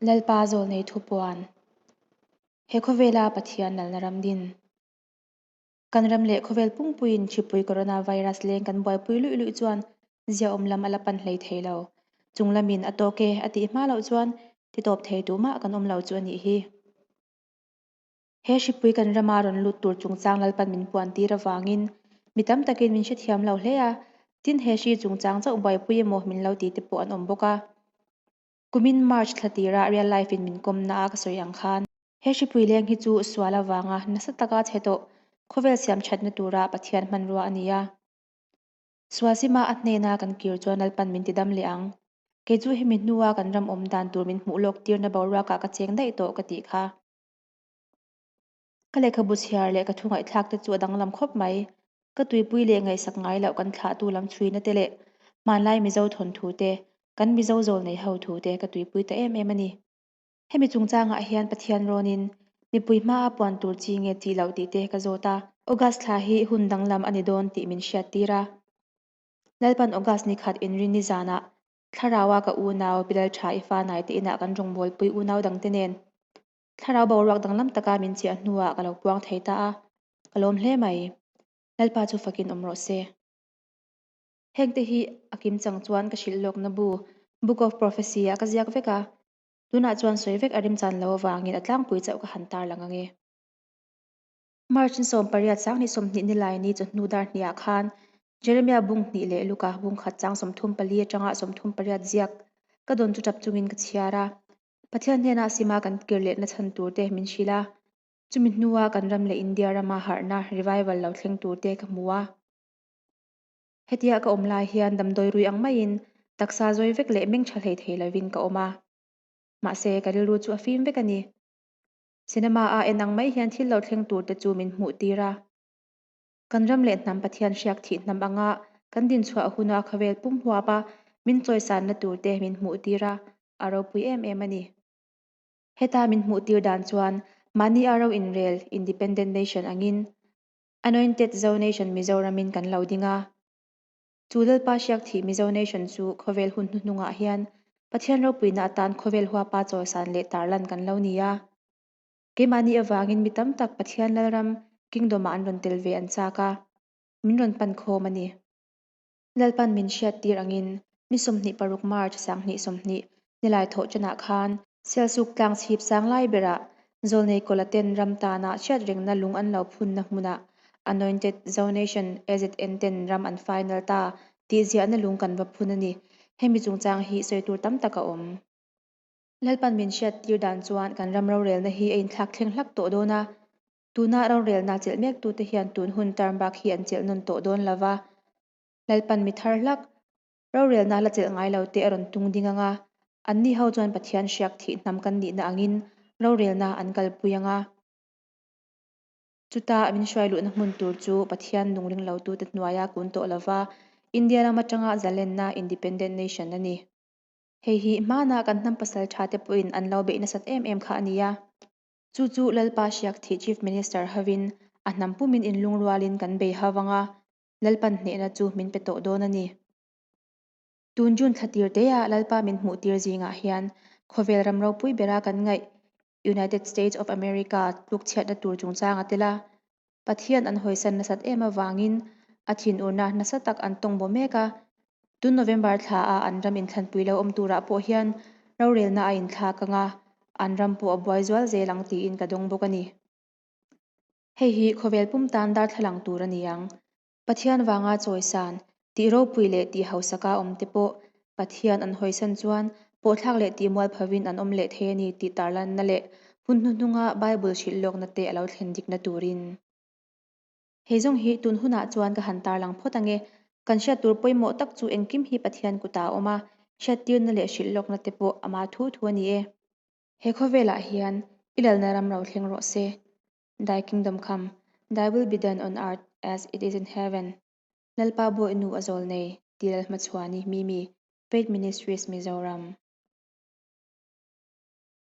Lalpa zawlnei thupuan, He khawvela Pathian lalna ram din. Kan ram leh khawvel pumpuiin hripui coronavirus leng kan buaipui luih luih chuan ziaawm lam a la pan hlei thei lo. Chung lamin a tawk e a tih hma loh chuan titawp thei tumah kan awm lo chu a nih hi. He hripui kan rama rawn lut tur chungchang Lalpan min puan tir avangin mi tam takin min hrethiam lo hle a, tin he hri chungchang chauh buaipui emaw min lo ti te pawh an awm bawk a. Kumin March thla tirah Real Life in min kawmna a ka sawi ang khan, he hripui leng hi chu sual avanga nasa taka chhe tawh khawvel siam thatna tura Pathian hmanrua a ni a. Sual sima a hnena kan kir chuan Lalpan min tidam leh ang. Kei chu hemi hnua kan ram awm dan tur min hmuh lawk tirna boruakah ka cheng daih tawh ka tih kha. Ka lehkhabu chhiar leh ka thu ngaihthlak te chu a danglam khawp mai. Ka tuipui leh ngaihsak ngai loh kan thlahtu lam chhuina te leh hmanlai Mizo thawnthu te, kan Mizo zawl nei ho thu te ka tuipui ta em em a ni. Hemi chungchangah hian Pathian rawnin mipui hmaa puan tur chi nge tih loh tih te ka zawt a. August thla hi hun danglam a ni dawn tih min hriattir a. Lalpan August ni khat inrinni zanah Thlaraua ka unau Pilal Tha i fa naite inah kan rawngbawlpui unau dangte nen Thlarau boruak danglam taka min chiah hnuah ka lo puang thei ta a, ka lawm hle mai. Lalpa chu fakin awm rawh se. Hengte hi a kim chang chuan ka hrilh lawkna bu, Book of Prophecy, ah ka ziak vek a, tunah chuan sawi vek a remchan lo avangin a tlangpui chauh ka han tarlang ang e. March ni 18 2020 nilaini chawhnu dar hniah khan Jeremiah bung hnih leh Luka bung khat chang 34 atanga 38 ziak ka dawn chu tap chungin ka chhiar a. Pathian hnenah sima kan kir lehna chhan tur te min hrilh a, chumi hnua kan ram leh India rama harhna, revival, lo thleng tur te ka hmu a. Hetia ka awm lai hian damdawi rui ang maiin taksa zawi vek leh meng tha hlei thei lovin ka awm a. Mahse, ka rilru chu a fim vek a ni. Cinema a en ang mai hian thil lo thleng tur te chu min hmuh tir a. Kan ram leh hnam Pathian hriak thih hnam anga kan dinchhuah huna khawvel pum huap a min chawisanna tur te min hmuh tir a, a ropui em em a ni. Heta min hmuh tir dan chuan mahni a ro inrel, independent nation, angin Anointed Zo Nation Mizoramin kan lo ding a. Chu Lalpa hriak thih Mizo Nation chu khawvel hun hnuhnungah hian Pathian ropuina atan khawvel huapa chawisan leh tarlan kan lo ni a. Keimahni avangin mi tam tak Pathian Lalram, Kingdom-ah an rawn tel ve an chak a, min rawn pan khawm a ni. Lalpan min hriattir angin ni 26 March 2020 nilai thawh chanah khan Sialsuk tlang chhip sang lai berah Zawlnei Kawlaten ram tana hriatrengna lung an lo phunna hmunah Anointed Zo Nation, AZN, ten ram an final ta tih ziahna lung kan va phun a ni. Hemi chungchang hi sawi tur tam tak a awm. Lalpan min hriattir dan chuan kan ram rorelna hi a inthlak thleng hlak tawh dawn a, tuna rorelna chelh mektute hian tun hun term bak hi an chelh nawn tawh dawn lova, Lalpan mi thar hlak rorelna la chelh ngai lo te a rawn tung ding ang a, anni ho chuan Pathian hriak thih hnam kan nihna angin rorelna an kalpui ang a. Chuta min hruai luhna hmun tur chu Pathian nung ring lotute hnuaia kun tawh lova India ram atanga zalenna, independent nation, a ni. Hei hi hmana kan hnam pasal tha te pawhin an lo beih nasat em em kha a ni a. Chu chu Lalpa hriak thih Chief Minister hovin a hnam pumin inlungrualin kan bei ho vang a, Lalpan hnehna chu min pe tawh dawn a ni. Tun June thla tir te ah Lalpa min hmuh tir zingah hian khawvel ram ropui bera kan ngaih United States of America tluk chhiatna tur chungchang a tel a. Pathian an hawisan nasat em avangin a thinurna nasa tak an tawng baw mek a. Tun November thla a an ram inthlanpui lo awm turah pawh hian rorelna a inthlak ang a, an ram pawh a buai zual zel ang tiin ka dawng bawk a ni. Hei hi khawvel pum tan darthlalang tur a ni ang. Pathian vanga chawisan, tih ropui leh tih hausaka awm te pawh Pathian an hawisan chuan pawhthlak leh tih mualphovin an awm leh thei a ni tih tarlanna leh hun hnuhnunga Bible hrilh lawkna te a lo thlen dikna turin. Hei zawng hi tun hunah chuan ka han tarlang phawt ange. Kan hriat tur pawimawh tak chu engkim hi Pathian kutah a awm a, hriattirna leh hrilh lawkna te pawh ama thu thu a ni e. He khawvelah hian i lalna ram ro thleng rawh se. Thy kingdom come, thy will be done on earth as it is in heaven. Lalpa Bawihnu a zawl nei, ti Lalhmachhuani, Mimi, Faith Ministries Mizoram.